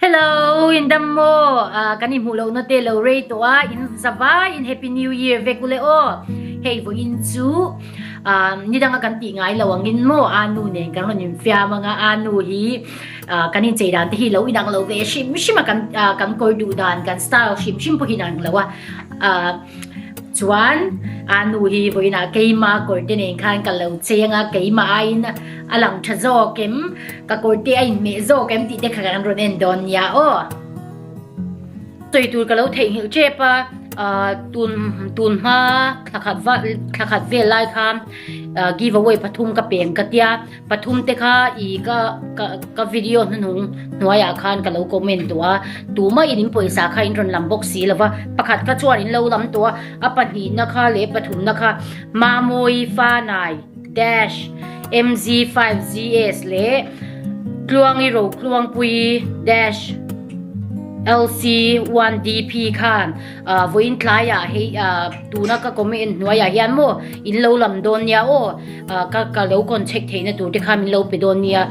Hello, in dam maw? Ah, kan inhmuh lohna te lo rei tawh a, in zavai in Happy New Year vek ule aw. Hei vawiin chu ah nidanga kan tih ngai lo angin maw Anu nen kan rawn infiam anga Anu hi ah kan inchei dan te hi lo inang lo ve hrim hrim a kan ah kan kawr duh dan kan style hrim hrim pawh hi inang lo a ah Chuan a nu hi vawiinah keima kawrte nen khan ka lo cheng a, keimah aiin a lang tha zawk em, ka kawrte a inhmeh zawk em tih te kha kan rawn en dawn nia aw. Sawi tur ka lo theihnghilh tep a, tun tun hma thlakhat va thlakhat vel lai khan give away pathum ka peng ka tia. Pathum te kha i ka ka ka video hnuhnung hnuaiah khan ka lo comment tawh a, tumah in in pawisa kha in rawn lam bawk si lo va, pakhat kha chuan in lo lam tawh a, a pahnihna kha leh pathumna kha Mamawii Fanai dash MZ5GS leh Tluangi Rotluangpuii dash LC1DP khan vawiin tlaiah hei tuna ka comment hnuaiah hian maw in lo lam dawn nia aw. Ka ka lo contact theihna tur te kha min lo pe dawn nia.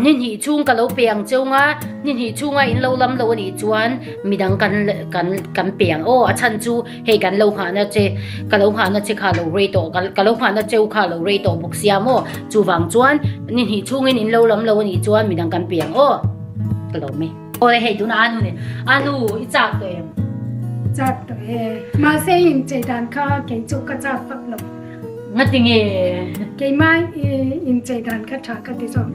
Ni hnih chhung ka lo pe ang cheu nga, ni hnih chhunga in lo lam lo a nih chuan midang kan kan kan pe ang aw. A chhan chu hei kan lo nghahna che ka lo nghahna che kha lo rei tawh ka lo nghahna cheu kha lo rei tawh bawk sia maw. Chuvang chuan ni hnih chhungin in lo lam lo a nih chuan midang kan pe ang aw. Ka lawm e. Aw le hei tuna anu nen anu i chak tawh em? Chak tawh e. Mahse inchei dan kha kei chu ka chak vak lo. Ngati nge? Keimah inchei dan kha tha ka ti zawk.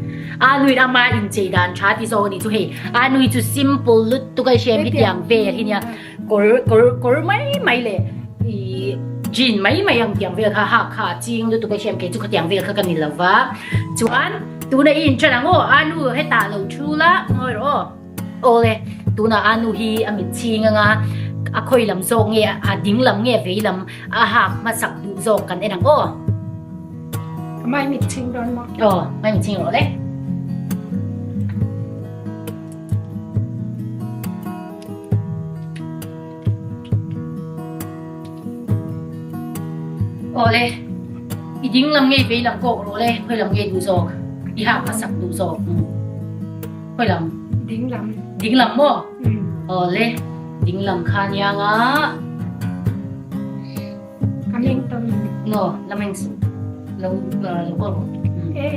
A nui ama inchei dan tha ti zawk a nih chu hei. A nui chu simple lutuk a hriam hi tiang vel hi nia. Kawr kawr kawr mai mai leh i jean mai mai ang tiang vel kha hak kha a ching lutuk a hriam kei chu khatiang vel kha ka ni lo va. Chuan tuna i intran ang aw a nu hetah lo thu la ngawi rawh aw. Awle, tunah a nu hi a mit chhing anga a khawi lam zawk nge a ding lam nge vei lam a hak hmasak duh zawk kan en ang aw. Ka mai mit chhing dawn maw? Aw, mai mit chhing rawh le. Awle, i ding lam nge vei lam kawk rawh le, khawi lam nge duh zawk i hak hmasak duh zawk. Khawi lam? Ding lam. Ding lam maw? Awle, ding lam kha nia nga. Ka meng tawh in. No, la meng suh. Lo lo kawk rawh. E.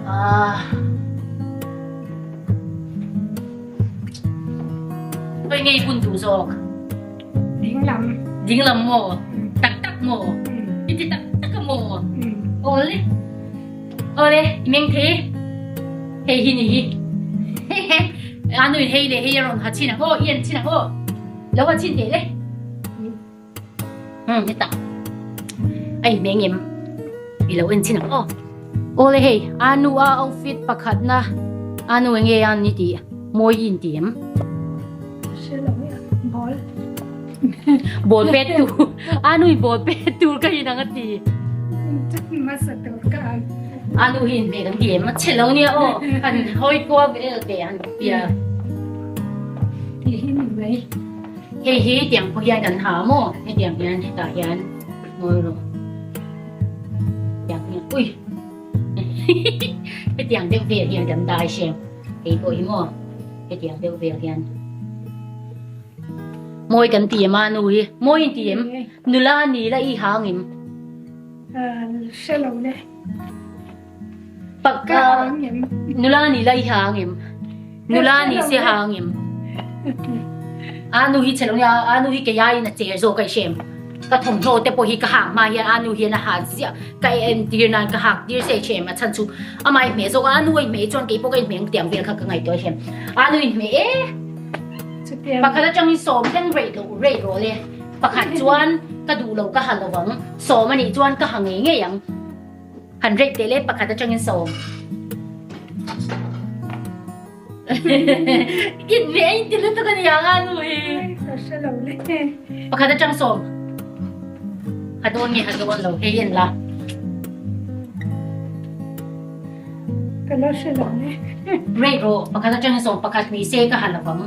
Ah. Khawi ngei bun duh zawk? Ding lam. Ding lam maw? Tak tak maw? I ti tak tak a maw? Awle. Awle, i meng thei. Hei hi ni hi. A nui hei le hei a rawn ha chin ang aw, i en chin ang aw. Lo ha chin teh le. Umm heta. A inhmeh ngem. I lo en chin ang aw. Awle hei, a nu a outfit pakhatna a nu enge a ni tih mawi i inti em? Hre lo e, ball. Ball pet tur, a nu in ball pet tur ka inang a ti. Hmasa tur ka ang. A nu hi inhmeh kan ti em? A chhe lo nia aw, han hawi kual vel teh han tia. Ti hi ni mai. Hei hi tiang pawh hian kan ha maw? Hetiang hian hetah hian ngawi rawh. Tiang hian ui hetiang deuh vel hian kan dai hrem. Hei pawh hi maw hetiang deuh vel hian mawi kan ti em a nu hi mawi in ti em? Nula ni la i hang em? Hre lo le. Pakka nula ni la i hang em? Nula ni se hang em? A nu hi chhelo nia, a nu hi kei aiin a cher zawk a i hrem. Ka thawmhnaw te pawh hi ka hak hma hian a nu hian a ha ziah ka en tir nan ka hak tir se i hrem a chhan chu amah i hmeh zawk a, a nu a inhmeh chuan kei pawh ka inhmeh ang tiang vel kha ka ngaihtuah i hrem. A nu inhmeh e pakhat atangin sawm thleng rei loh rei rawh le pakhat chuan ka duh lo ka ha lo ang sawm a nih chuan ka ha ngei ngei ang. Han rate teh le pakhat atangin sawm. In ve a inti lutuk a nia nga nu hi. Ka hre lo le. Pakhat atang sawm. Ha dawn nge ha dawn lo hei en la. Ka la hre lo le. Rate rawh pakhat atangin sawm pakhat ni se ka ha lovang.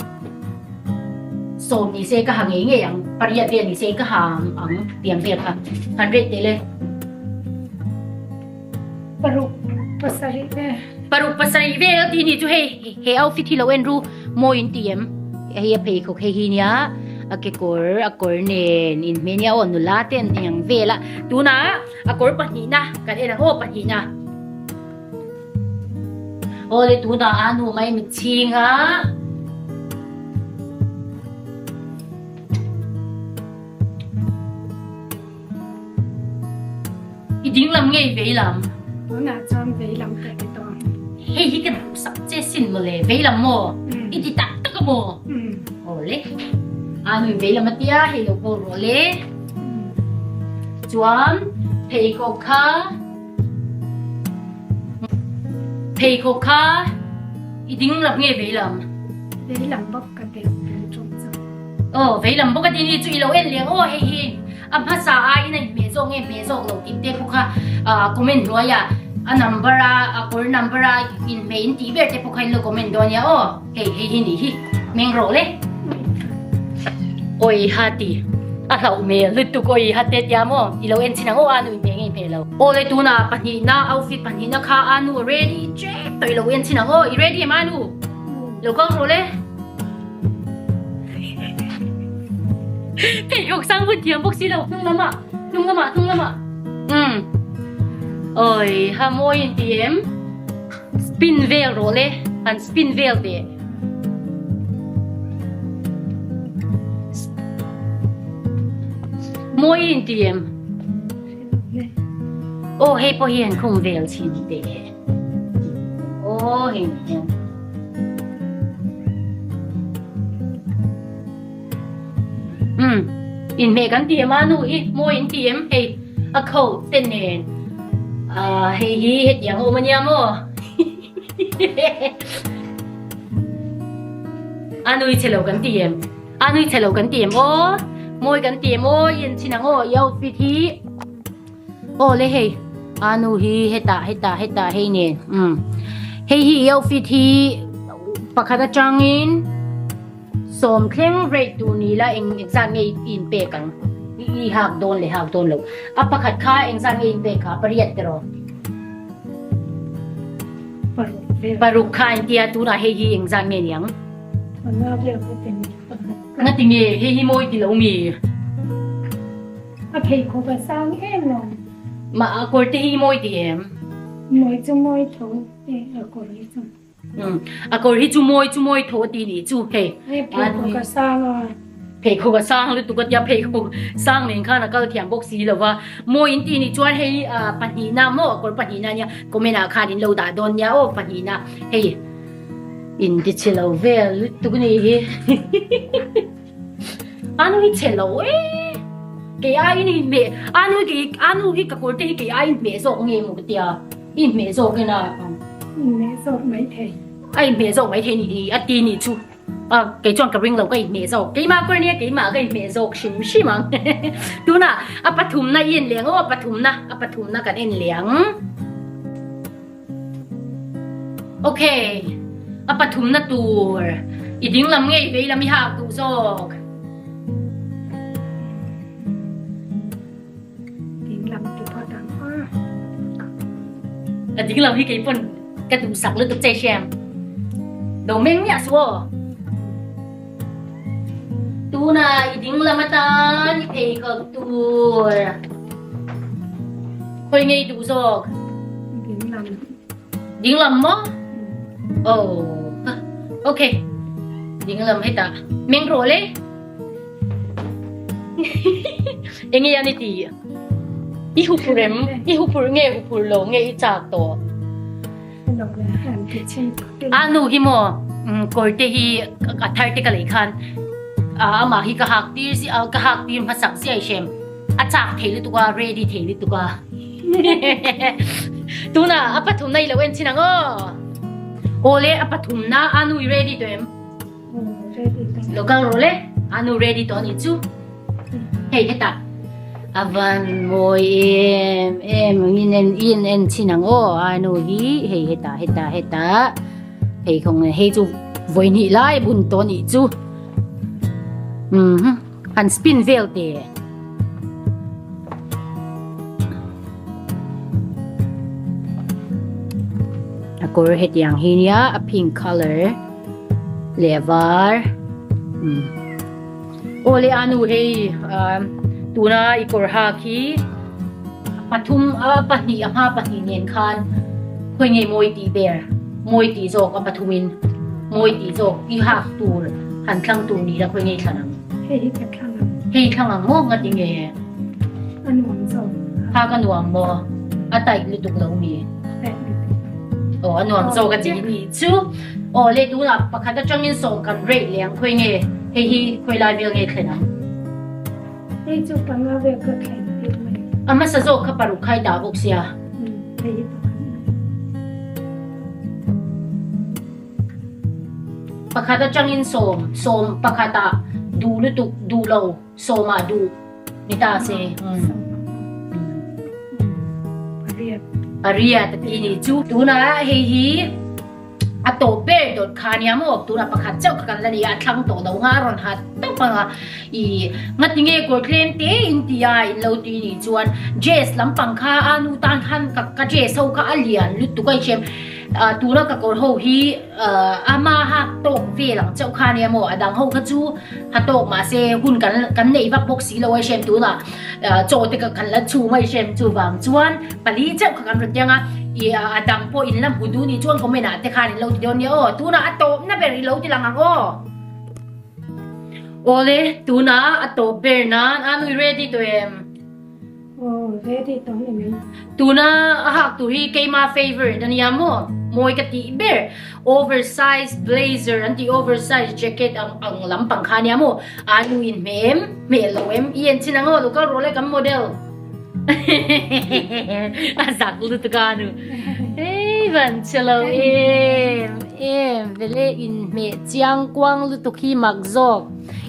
Sawm ni se ka ha ngei ngei ang, pariat vel ni se ka ha ang tiang vel kha han rate teh le. Paruk, pasarih le. Paruk pasarih vel a ti ni chu hei he outfit hi lo en ru mawi in ti em? Hei a pheikhawk hei hi nia a kekawr a kawr nen inhmeh nia aw nula te an eng vel a tunah a kawr pahnihna kan en ang aw pahnihna aw le tunah a nu mai mitchhing a. I ding lam nge i vei lam? Tunah chuan vei lam ka ti tawh. Hei hi ka duhsak che sin mawle, vei lam maw? I ti tak tak a maw? Awle. A nui vei lam a tia, hei lo kawl rawh le. Chuan pheikhawk kha pheikhawk kha i ding lam nge vei lam? Vei lam bawk ka ti tun tum chu. Aw vei lam bawk a ti ni chu i lo en leh ang aw hei hi a hmasa aiin a inhmeh zawk nge hmeh zawk lo tih te pawh kha comment hnuaiah a number a a kawr number a inhmeh in tih ber te pawh kha in lo comment dawn nia aw hei hei hi nih hi meng rawh le awi ha ti a hlauh hmel lutuk awi ha te tia maw i lo en chin ang aw a nu inhmeh nge inhmeh lo aw le tunah pahnihna outfit pahnihna kha a nu ready tep tawh i lo en chin ang aw i ready em a nu lo kal rawh le. Pheikhawk sang hun thiam bawk si lo hnung lamah hnung lamah hnung lamah umm awi ha mawi in ti em spin vel rawh le han spin vel teh mawi in ti em aw hei pawh hi han khum vel chhin teh aw hei hian. Umm inhmeh kan ti em a nu hi mawi in ti em hei a kho te nen ah hei hi hetiang a awm ania maw a nui chhe lo kan ti em a nui chhe lo kan ti em aw mawi kan ti em aw i en chhin ang aw i outfit hi Aw le hei a nu hi hetah hetah hetah hei nen umm hei hi i outfit hi pakhat atangin sawm thleng rate tur ni la eng engzat nge i inpek ang i hak dawn leh hak dawn loh a pakhat kha engzat nge i inpek kha pariat te rawh paruk kha intia tunah hei hi engzat nge niang nga tinge hei hi mawi ti lo mi. A pheikhawk a sang em lo. Mah a kawr te hi mawi ti em? Mawi chu mawi tho e a kawr hi chu. Um a kawr hi chu mawi chu mawi tho ti nih chu hei. Hei pheikhawk a sang a. Pheikhawk a sang lutuk a tia pheikhawk sang nen khan a kal thiam bawk si lo va. Mawi in ti nih chuan hei pahnihna maw a kawr pahnihna nia comment ah khan in lo dah dawn nia aw pahnihna hei in ti chhe lo vel lutuk nih hi. A nu hi chhe lo e kei aiin i hmeh a nu hi a nu hi ka kawr te hi kei aiin hmeh zawk nge maw ka tia i hmeh zawk ena inhmeh zawk mai thei a inhmeh zawk mai thei ni a ti nih chu a kei chuan ka ring lo ka inhmeh zawk keimah kawr nia keimah ka inhmeh zawk hrim hrim ang tunah a pathumna i en leh ang aw a pathumna a pathumna kan en leh ang. Ok, a pathumna tur i dinglam nge i veilam i hak duh zawk? Dinglam ti phawt ang a. A dinglam hi kei pawn ka duhsak lutuk che hriam. Lo meng miah suh aw. Tunah i dinglam atan i pheikhawk tur. Khawi ngei duh zawk? Dinglam. Dinglam maw? Oh. Okay. Dinglam hetah. Meng rawh le. Enge an i ti? I huphur em? I huphur nge huphur lo nge i chak tawh? A nu hi maw kawr te hi a thar te ka lei khan amah hi ka hak tir si ka hak tir hmasak ziah i hrem a chak thei lutuk a ready thei lutuk a tunah a pathumna i lo en chin ang aw awle a pathumna a nu i ready tawh em Lo kal rawh le, a nu ready tawh anih chu. Hei hetah a van mawi em em in en in en chhin ang aw a nu hi hei hetah hetah hetah hei khawng hei chu vawi hnih lai bun tawh anih chu umm han spin vel teh. A kawr hetiang hi nia a pink colour leh a var umm aw le anu hei ah tuna i kawr hak hi pathum a pahnih a hma pahnih nen khan khawi nge mawi tih ber mawi tih zawk a pathumin mawi tih zawk i hak tur han thlang tur ni la khawi nge thlan ang. Hei hi ka thlang ang. Hei thlang ang maw nga ti nge? A nuam zawk. Ha ka nuam maw? A tight lutuk lo mi? Tight lutuk. Aw a nuam zawk a ti ni chu. Aw le tunah pakhat atangin sawm kan rate leh ang khawi nge? Hei hi khawi lai vel nge thlen ang? Hei chu panga vel ka thlen tir mai. A hmasa zawk kha paruk khai dah bawk sia. Hei hi pakhat. Pakhat atangin sawm, sawm pakhatah duh lutuk duh lo, sawmah duh ni ta se. Pariat. Pariat a ti ni chu. Tunah hei hi a tawp ber dawt kha nia maw? Tunah pakhat chauh kha kan la ni a, a thlang tawh lo nga a rawn hat tawp ang a. I ngati nge kawr tlem te in ti a in lo ti nih chuan dress lampang kha a nu tan khan ka dress ho kha a lian lutuk a i hriam. Tuna ka kawr ho hi ama hak tawk vel ang chauh kha ania maw, a dang ho kha chu ha tawk mahse hun kan kan neih vak bawk si lo a hrem tunah chaw te ka kan la chhum a i hrem chuvang chuan pali chauh kha kan rawn tiang a, i a dang pawh in la hmu duh nih chuan comment ah te khan in lo ti dawn nia aw, tunah a tawpna ber i lo ti lang ang aw. Awle tunah a tawp ber nan a nui ready tawh em? Aw ready tawh ni mai. Tuna a hak tur hi keima favourite a nia maw? Mawi ka tih ber. Oversize blazer an tih oversize jacket ang ang lampang kha nia maw? A nu in hmeh em? Hmeh lo em? I en chin ang aw lo kal rawh le kan model. A zak lutuk a nu. Hei van che lo em em vele inhmeh chiang kuang lutuk hi mak zawk.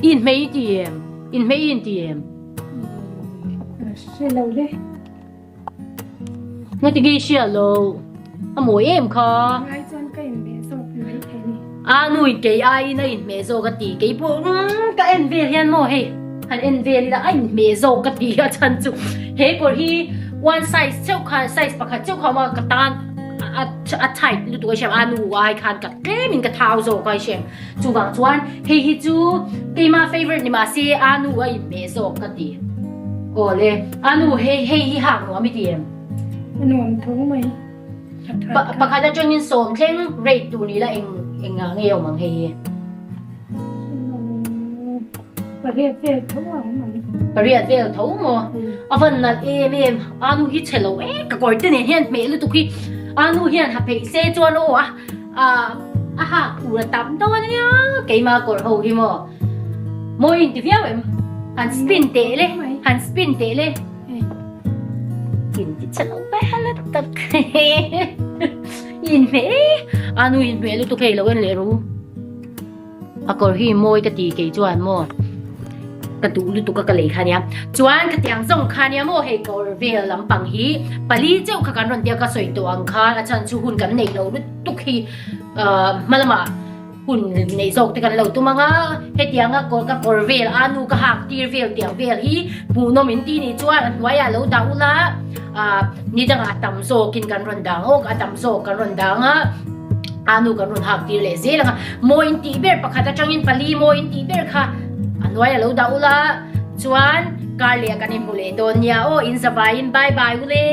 I inhmeh i ti em? Inhmeh i inti em? Hre lo le. Nga ti nge hria lo. A mawi em kha. Ngai chuan ka inhmeh zawk mai thei ni. A nu in kei aiin a inhmeh zawk a ti. Kei pawh umm ka en vel hian maw hei han en vel ila a inhmeh zawk ka ti a chhan chu he kawr hi one size chauh kha size pakhat chauh kha a awm a ka tan a a tight lutuk a hriam a nu ai khan ka tlem in ka thau zawk a i hriam. Chuvang chuan hei hi chu keima favourite ni mahse a nu a inhmeh zawk ka ti. Aw le, a nu hei hei hi hak nuam i ti em? A nuam tho mai. A that kha. Pakhat atangin sawm thleng rate tur ni la eng eng ah nge awm ang hei hi? Pariat vel tho a awm ang. Pariat vel tho maw? A van nalh em em, a nu hi chhe lo em ka kawr te nen hian hmeh lutuk hi a nu hian ha pheih se chuan aw a A hak tur a tam dawn a nia, keima kawr ho hi maw? Mawi inti viau em? Han spin teh le, han spin teh le. Inti che lo vel a tak. Inhmeh e, a nu inhmeh lutuk hei lo en leh ru. A kawr hi mawi ka ti kei chuan maw ka duh lutuk a ka lei kha nia. Chuan khatiang zawng kha nia maw hei kawr vel lampang hi pali chauh kha kan rawn tia ka sawi tawh ang khan a chhan chu hun kan neih lo lutuk hi ahh hma lamah hun neih zawk te kan lo tum ang a hetianga kawr ka kawr vel a nu ka hak tir vel tiang vel hi hmuhnawm in ti nih chuan a hnuaiah lo dah ula ahh ni dangah a tam zawkin kan rawn dang awk a tam zawk kan rawn dang a. A nu kan rawn hak tir leh zel ang a, mawi in tih ber pakhat atangin pali mawi in tih ber kha a hnuai a lo dah ula, chuan kar leh ah kan inhmu leh dawn nia aw, in zavaiin bye bye ule.